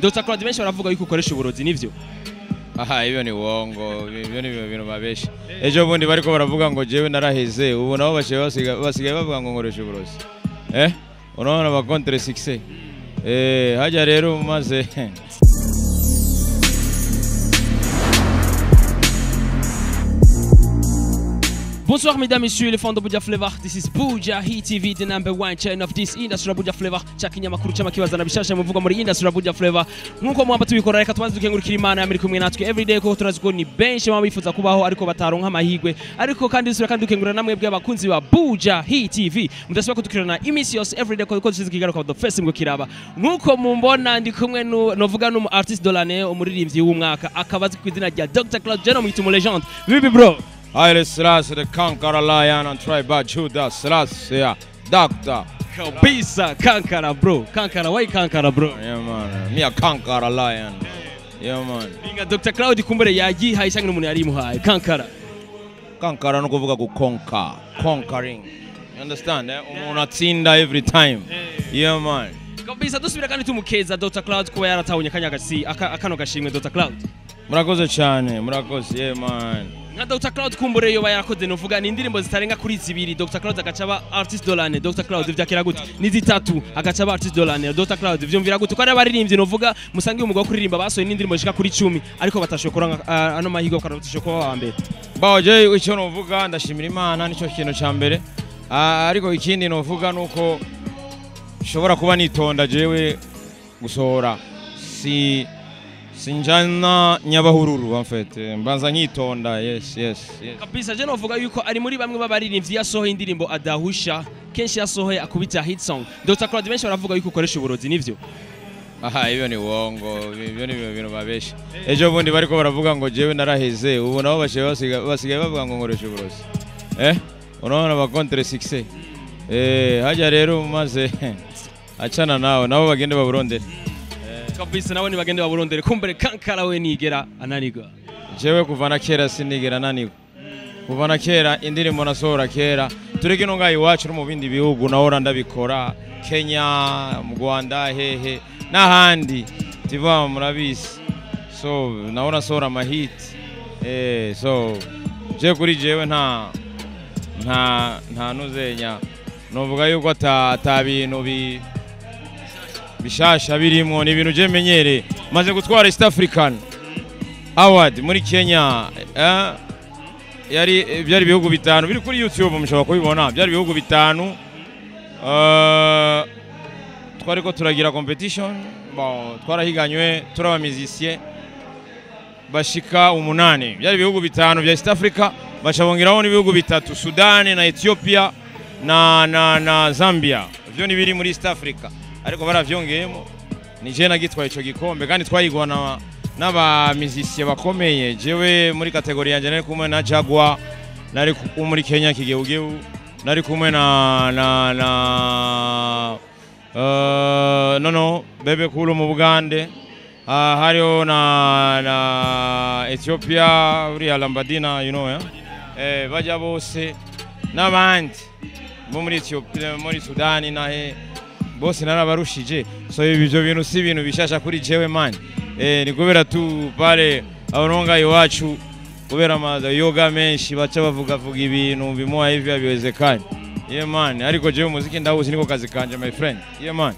Dr Claude, benshi baravuga yuko ukoresha uburozi, nivyo? Aha, ibyo ni uongo, ibyo ni ibintu babesha. Ejo bundi bariko baravuga ngo jewe naraheze, ubu nabo basigaye bavuga ngo nkoresha uburozi. Unaona ba contre succès. Hajya rero maze Bonsoir mesdames, messieurs, les fans de Buja Flavor. This is Buja Hit TV, the number one channel of this industry, Buja Flavor. Chakinyamakuru cy'amakibazana bishasha muvuga muri industry Buja Flavor. Nkuko mwamba tubikora, reka tubanze dukengurukira Imana yamiri kumwe natwe everyday, ko turazi ko ni benshi baba bifuza kubaho ariko bataronka amahigwe. Ariko kandi dusubira kandi dukengurira namwe bwe abakunzi ba Buja Hit TV. Mudasiba kudukurana imisi yose everyday ko dushize kigaruka the first ngo kiraba. Nkuko mumbona ndi kumwe novuga n'umu artiste de l'année, umuririmbyi w'umwaka, akaba azwi ku izina rya Dr Claude Jeno, mwita legend. Bibi bro. Haile Selassie, the Conqueror Lion and Tribe of Judah, Selassie, yeah. Doctor. Kabisa, Kankara bro. Kankara, why Kankara bro? Yeah man, me a Conqueror Lion. Yeah man. Binga Dr. Claude kumbere yagihaye cyangwa n'umuntu yari imuhaye Kankara. Kankara no kuvuga ku conquer, conquering. You understand? Eh? Umuntu atsinda every time. Yeah man. Kabisa, dusubira kandi tumukeza Dr. Claude kuba yaratahunye kanyagasi akano gashimwe Dr. Claude. Murakoze cyane, murakoze. Yeah man. Nka Dr. Claude kumbure yo bayarakoze novuga ni indirimbo zitarenga kuri zibiri, Dr. Claude agaca aba artist de l'année. Dr. Claude vyakira gute? Ni zitatu agaca aba artist de l'année. Dr. Claude vyumvira gute? Ko ari abaririmbyi novuga musangiye umugwa wo kuririmba basohoye n'indirimbo zishika kuri 10 ariko batashoboye kuronka ano mahigo, batashoboye kuba aba mbere. Bawo je icyo novuga, ndashimira Imana, nicyo kintu ca mbere. Ariko ikindi novuga nuko nshobora kuba nitonda jewe gusohora si sinjana nyabahururu en fait, mbanza nkitonda. Yes yes yes. Kabisa, je novuga yuko ari muri bamwe b'abaririmbyi yasohoye indirimbo adahusha, kenshi yasohoye akubita hit song. Dr. Claude, benshi baravuga yuko ukoresha uburozi, nivyo? Aha, ibyo ni uongo, ibyo ni ibintu babesha. Ejo bundi bariko baravuga ngo jewe naraheze, ubu nabo basigaye bavuga ngo nkoresha uburozi. Unaona ba contre succès. Hajya rero maze achana nawe, nabo bagende baburondere. Kabisa, nawe nibagende baburondere. Kumbere Kankara we nigera ananigwa. Jewe kuva na kera sinigera nanigwa. Kuva na kera indirimbo nasohora kera, tureke no ngaho iwacu no mu bindi bihugu nahora ndabikora, Kenya, mu Rwanda, hehe n'ahandi tiva murabisi. So nahora nasohora amahit. So je kuri jewe nta nta nta nuzenya novuga yuko ata bintu bishasha birimo, ni ibintu je menyere. Maze gutwara East African Award muri Kenya, yari byari ibihugu bitanu biri kuri YouTube mushobora kubibona, byari ibihugu bitanu. Twariko turagira competition, bon twarahiganywe turaba musicien bashika 8, byari ibihugu bitanu bya East Africa, bacabongeraho n'ibihugu bitatu, Sudan na Ethiopia na na na Zambia. Byo ni biri muri East Africa ariko baravyongeyemo. Ni je nagitwaye ico gikombe kandi twayigwana n'aba musicien bakomeye. Jewe muri kategori yanje nari kumwe na Jaguar, nari muri Kenya Kigeugeu, nari kumwe na na na no no Bebe Cool mu Bugande, hariho na na Ethiopia uriya Lambadina, you know, bajya bose n'abandi bo muri Ethiopia, muri Sudani nahe bose narabarushije. So ibyo bintu si ibintu bishasha kuri jewe man. Ni kubera tu pale abaronga iwacu kubera amayoga menshi baca bavuga vuga ibintu bimuha hivi habiwezekani. Yeah man, ariko jewe muziki ndawuzi, niko kazi kanje my friend. Yeah man.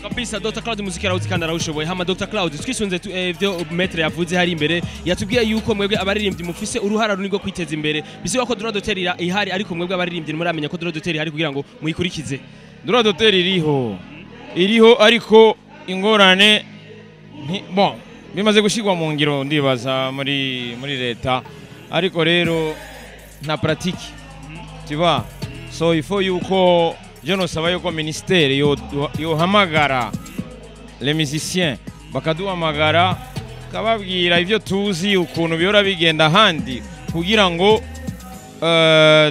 Kabisa, Dr. Claude muziki arawuzi kandi arawushoboye. Hama Dr. Claude twisunze ivyo maître yavuze hari imbere, yatubwiye yuko mwebwe abaririmbyi mufise uruhara runini rwo kwiteza imbere. Bisiba ko droit d'auteur ihari, ariko mwebwe abaririmbyi muramenya ko droit d'auteur ihari kugira ngo muyikurikize. Droit d'auteur iriho. Iriho ariko ingorane bon bimaze gushigwa mu ngiro ndibaza muri leta, ariko rero nta pratique. Tu vois? So il faut yuko je no saba yuko ministère yohamagara les musiciens, bakaduhamagara kababwira ivyo tuzi ukuntu bihora bigenda handi kugira ngo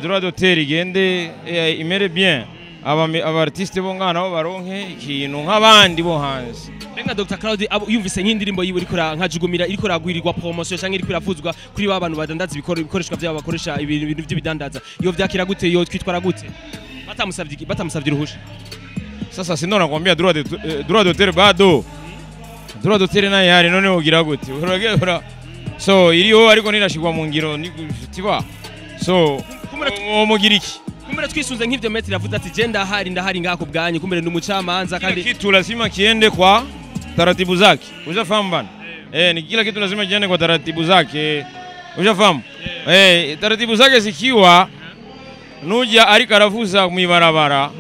droit d'auteur igende imere bien, aba artiste bo ngana bo baronke ikintu nk'abandi bo hanze. Benga Dr. Claude yumvise nk'indirimbo yiwe iriko nkajugumira iriko ragwirirwa promotion cyangwa iriko iravuzwa kuri ba bantu badandaza ibikoreshwa byabo bakoresha ibintu by'ibidandaza, iyo vyakira gute, iyo twitwara gute batamusavye uruhusha? Sasa sindo nakwambia droit d'auteur bado. Droit d'auteur nayo ihari, none wogira gute? Uragera so iriho ariko nirashigwa mu ngiro, tiba so mugira iki? Kumbere twisunze nk'ivyo maître yavuze ati je ndahari, ndahari ngaho bwanyu, kumbere ndi umucamanza kandi kandi kitu lazima kiende kwa taratibu zake, ushafahamu bana? Eh, ni kila kitu lazima kiende kwa taratibu zake, ushafahamu? Eh, taratibu zake zikiwa nuja ariko aravuza mwibarabara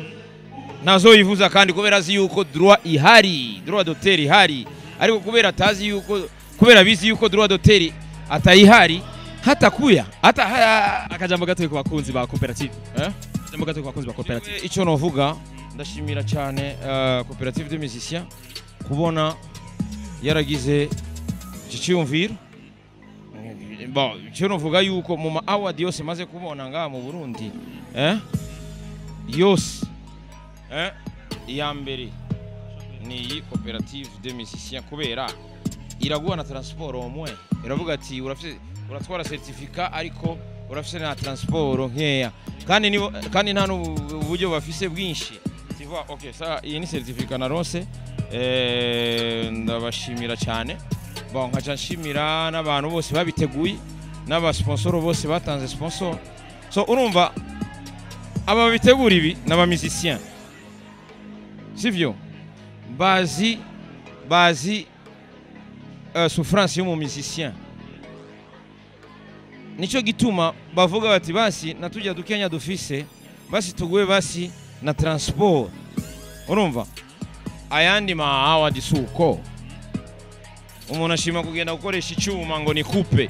ntazoyivuza, kandi kubera azi yuko droit ihari, droit d'auteur ihari, ariko kubera atazi yuko, kubera bizi yuko droit d'auteur atayihari, hatakuya hata Akajambo gato ku bakunzi ba koperative. Eh? Akajambo gato ku bakunzi ba koperative. Icyo novuga, ndashimira cyane koperative de musiciens kubona yaragize iki cyiyumviro. Bon, icyo novuga yuko mu ma award yose maze kubona ngaha mu Burundi, yose, iya mbere ni iyi koperative de musiciens, kubera iraguha na transport au moins. Iravuga ati urafise, uratwara certificat ariko urafise na transport nkeya, kandi nibo, kandi nta n'uburyo bafise bwinshi, tu vois? Okay, ça iyi ni certificat naronse, ndabashimira cyane. Bon, nkaca nshimira n'abantu bose babiteguye n'abasponsor bose batanze sponsor. So urumva aba babitegura ibi n'aba musiciens, sivyo? Bazi souffrance y'umu musicien, nico gituma bavuga bati basi natujya dukenya dufise, basi tuguwe basi na transport. Urumva ayandi ma award suko umuntu ashima kugenda gukoresha icyuma ngo ni coupe,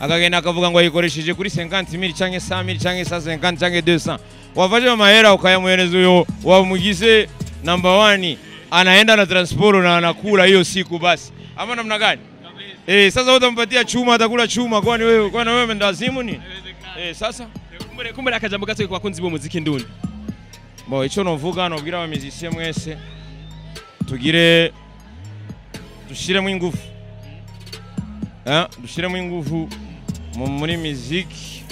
akagenda akavuga ngo ayikoresheje kuri 50,000 canke 100,000 canke 150 canke 200. Wafashe amahera ukayamuhereza uyo wamugize number one, anaenda na transport na anakula hiyo siku basi, ama namna gani? Eh, sasa utampatia chuma, atakula chuma, kwani wewe ndazimu ni? Eh, sasa Kumbure akajambo gato ku bakunzi b'umuziki ndundi. Bo, icyo novuga, nobwira aba musiciens mwese, tugire dushiremo ingufu, dushiremo ingufu muri muziki.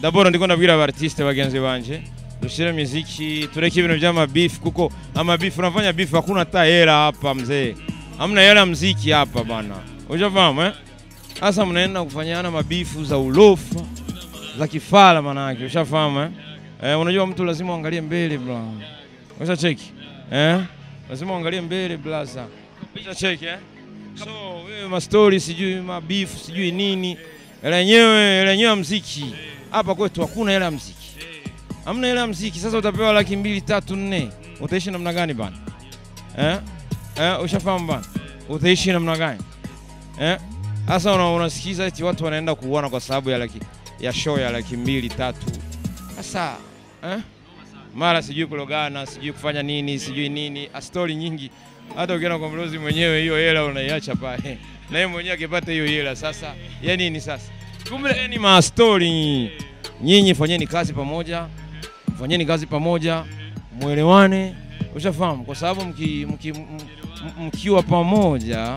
D'abord ndiko ndabwira aba artiste bagenzi banje, dushire muziki, tureke ibintu by'ama beef, kuko ama beef, unafanya beef, hakuna hata hela hapa mzee, hamna hela mziki hapa bana, ushafahamu eh? Sasa mnaenda kufanyana mabifu za ulofa za kifala manake, ushafahamu eh? Eh, unajua mtu lazima uangalie mbele bro. Ushacheki? Eh? Lazima uangalie mbele blaza. Ushacheki eh? So wewe ma story sijui ma beef sijui nini. Hela yenyewe ya mziki. Hapa kwetu hakuna hela ya mziki. Hamna hela ya mziki. Sasa utapewa 200,000, 3, 4. Utaishi namna gani bana? Eh? Eh, ushafahamu bana? Utaishi namna gani? Eh? Sasa unasikiza eti watu wanaenda kuuana kwa sababu ya laki ya show ya 200,000, 3. Sasa eh? Mara sijui kulogana, sijui kufanya nini, sijui nini, a story nyingi. Hata ukienda kwa mlozi mwenyewe hiyo hela unaiacha pale. Na yeye mwenyewe akipata hiyo hela sasa, ya nini sasa? Kumbe ni ma story. Nyinyi fanyeni kazi pamoja, fanyeni kazi pamoja, muelewane, ushafahamu, kwa sababu mkiwa pamoja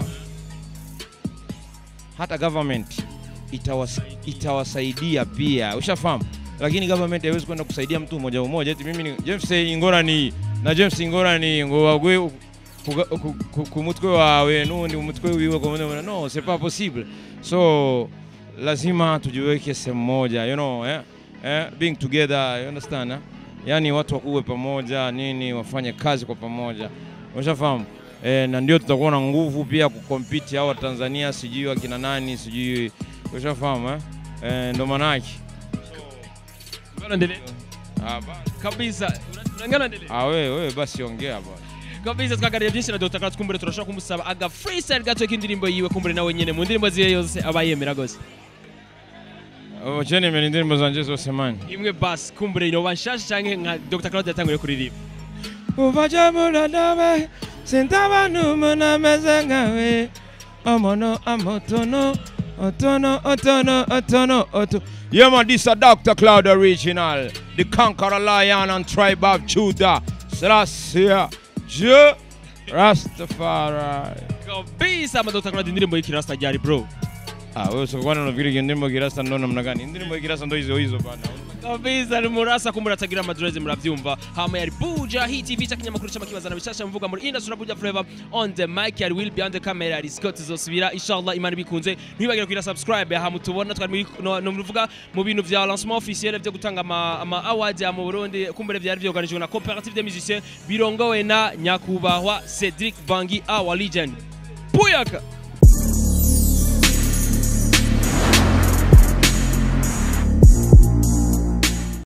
hata government itawasaidia pia, ushafahamu. Lakini government haiwezi kwenda kusaidia mtu mmoja mmoja, eti mimi ni James ingorani na James ingorani ngo wagwe ku mutwe wawe n'undi umutwe wiwe ku mutwe. No, c'est pas possible. So lazima tujiweke sehemu moja, being together, you understand eh? Yani watu wakuwe pamoja nini, wafanye kazi kwa pamoja, ushafahamu na ndio tutakuwa na nguvu pia kucompete hao Tanzania, sijui wakina nani, sijui, ushafahamu eh? Ndo manake. Ngana endelee. Ah, ba- Kabisa. Urangana endelee. Ah, wewe basi ongea bwana. Kabisa, twaganiriye byinshi na Dr. Claude. Kumbure turashobora kumusaba aga freestyle gato k'indirimbo yiwe, kumbure nawe nyene mu ndirimbo ziwe yose aba yemera gose. Oh, je nemera indirimbo zanje zose man. Imwe basi, kumbure yoba nshasha canke nka Dr. Claude yatanguye kuririmba. Kuva jamura sindaba n'umuntu ameze nkawe, omono amotono otono otono otono oto. Yeah man, this is Dr. Cloud Original, the Conqueror Lion and Tribe of Judah. Selassie Je Rastafari. Kabisa ama Dr. Claude, indirimbo y'ikirasta ryari bro? Ah, wewe sio kwani unafikiri indirimbo kirasta ndo namna gani? Indirimbo kirasta ndo hizo hizo bana. Kabisa ni murasa kumbura atagira amadreze, muravyumva. Hama yari Buja Hit TV, cha kinyamakuru c'amakibazana bishasha mvuga muri industry, Buja Flavor on the mic, yari Will behind the camera, yari Scott. Zosubira inshallah Imana bikunze. Ntibagire kugira subscribe. Hama tubona twari muri no muvuga mu bintu vya lancement officiel vyo gutanga ama awards ya mu Burundi, kumbere vyari vyorganijwe na Coopérative des Musiciens birongowe na nyakubahwa Cedric Bangi, our legend. Buyaka.